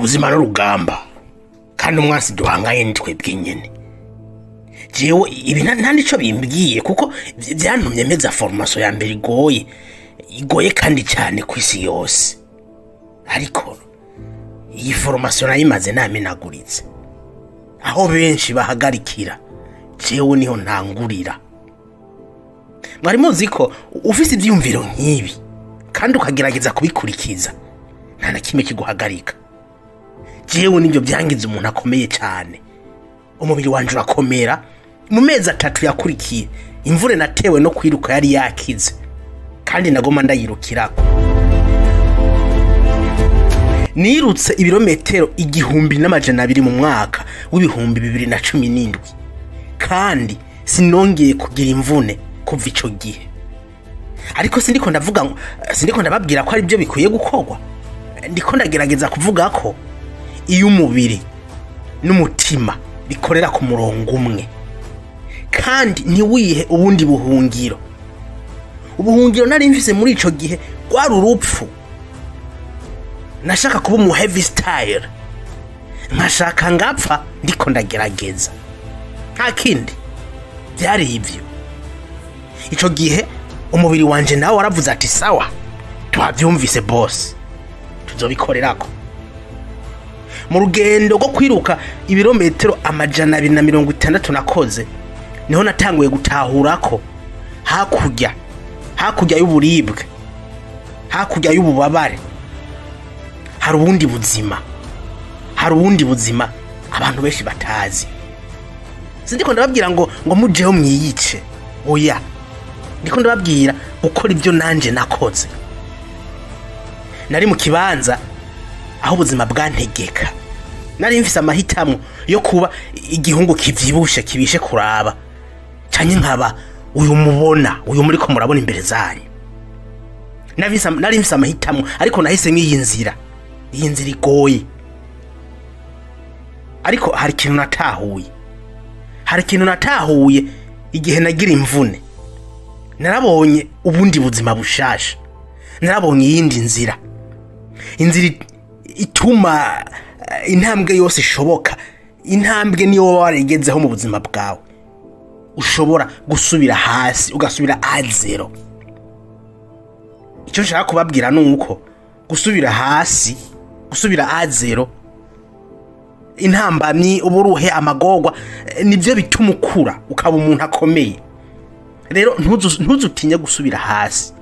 Ubuzima n'urugamba, kandi umwansi duhangaye ni twebwe nyene. Jewe ibi nta nico bimbwiye, kuko byantumye meza formation ya mbere igoye, igoye kandi cyane ku isi yose. Ariko iyi formation nayimaze namenaguritse. Aho benshi bahagarikira, jewe niho ntangurira. Mwari muzi ko ufise ivyiyumviro nk'ibi kandi ukagerageza kubikurikiza, nta na kimwe kiguhagarika. Jewe nibyo byangize umuntu akomeye cyane. Umubiri wanje urakomera. Mu mezi 3 yakurikiye, imvure natewe no kwiruka yari yakize, kandi nagoma ndayirukirako. Nirutse ibirometero 1200 mu mwaka w'ibihumbi 2017, kandi sinongeye kugira imvune kuva ico gihe. Ariko sindiko ndavuga, sindiko ndababwira ko ari byo bikwiye gukorwa. Ndiko ndagerageza kuvuga ko iyo umubiri n'umutima bikorera ku murongo umwe, kandi ntiwihe ubundi buhungiro. Ubuhungiro nari mfise muri ico gihe rwari urupfu. Nashaka kuba umu heavy style, nkashaka ngapfa ndiko ndagerageza, nta kindi. Byari ivyo. Ico gihe umubiri wanje nawe waravuze ati sawa, twavyumvise boss, tuzobikorerako. Mu rugendo rwo kwiruka ibirometero 260 nakoze, niho natanguye gutahura ko hakurya y'uburibwe, hakurya y'ububabare, hari ubundi buzima, hari ubundi buzima abantu benshi batazi. Sindiko ndababwira ngo mujeho mwiyice, oya. Ndiko ndababwira gukora ibyo nanje nakoze. Nari mu kibanza aho ubuzima bwantegeka. Nari mfise amahitamo yo kuba igihungu kivyibushe kibishe kuraba, canke nkaba uyu mubona, uyu muri ko murabona imbere zanyu. Nari mfise amahitamo, ariko nahise nk'iyi nzira, iyi nzira igoye. Ariko hari ikintu natahuye, hari ikintu natahuye igihe nagira imvune. Narabonye ubundi buzima bushasha, narabonye iyindi nzira, inzira ituma intambwe yose ishoboka. Intambwe niyo waba warigezeho mu buzima bwawe, ushobora gusubira hasi ugasubira a zero. Icyo nshaka kubabwira ni uko gusubira hasi, gusubira a zero, intambamyi, uburuhe, amagorwa, nibyo bituma ukura ukaba umuntu akomeye. Rero ntuzutinye gusubira hasi,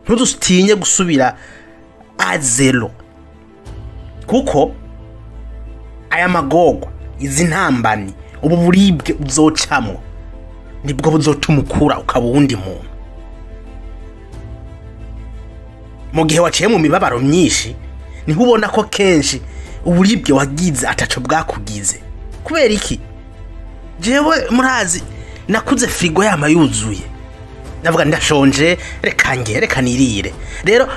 ntuzutinye gusubira a zero, kuko aya magorwa, izi ntambamyi, ubu buribwe uzocamwo nibwo buzotuma ukura ukaba uwundi muntu. Mu gihe waciye mu mibabaro myinshi, niho ubona ko kenshi uburibwe wagize ataco bwakugize. Kubera iki? Jewe murazi nakuze frigo yama yuzuye, ndavuga ndashonje, reka nge, reka nirire. Rero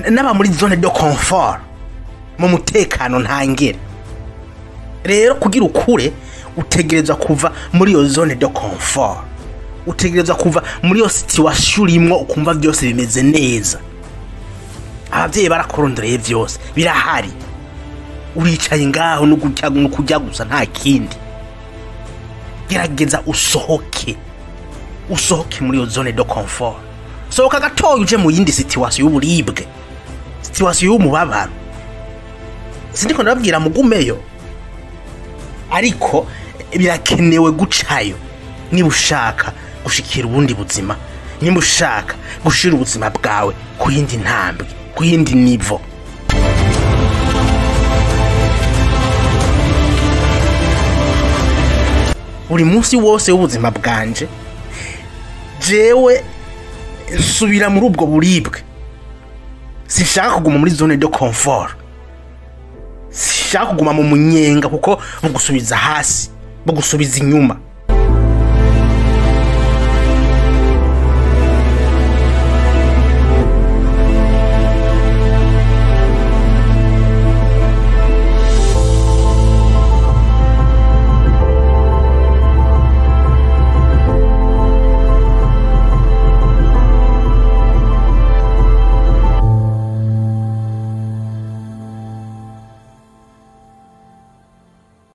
naba muri zone de confort, mu mutekano ntangere. Rero kugira ukure utegerezwa kuva muri iyo zone de confort, utegerezwa kuva muri iyo situation urimwo ukumva byose bimeze neza. Abavyeyi barakurondoreye byose birahari, uricaye ngaho no kujya gusa, nta kindi. Gerageza usohoke, usohoke muri iyo zone de confort. Sohoka gatoya uje mu yindi situation y'uburibwe, situation y'umubabaro. Sindiko ndababwira mugumeyo, ariko birakenewe gucayo niba ushaka gushikira ubundi buzima, niba ushaka gushira ubuzima bwawe ku yindi ntambwe, ku yindi nivo. Buri munsi wose w'ubuzima bwanje, jewe nsubira muri ubwo buribwe. Sinshaka kuguma muri zone de confort, sinshaka kuguma mu munyenga, kuko bugusubiza hasi, bugusubiza inyuma.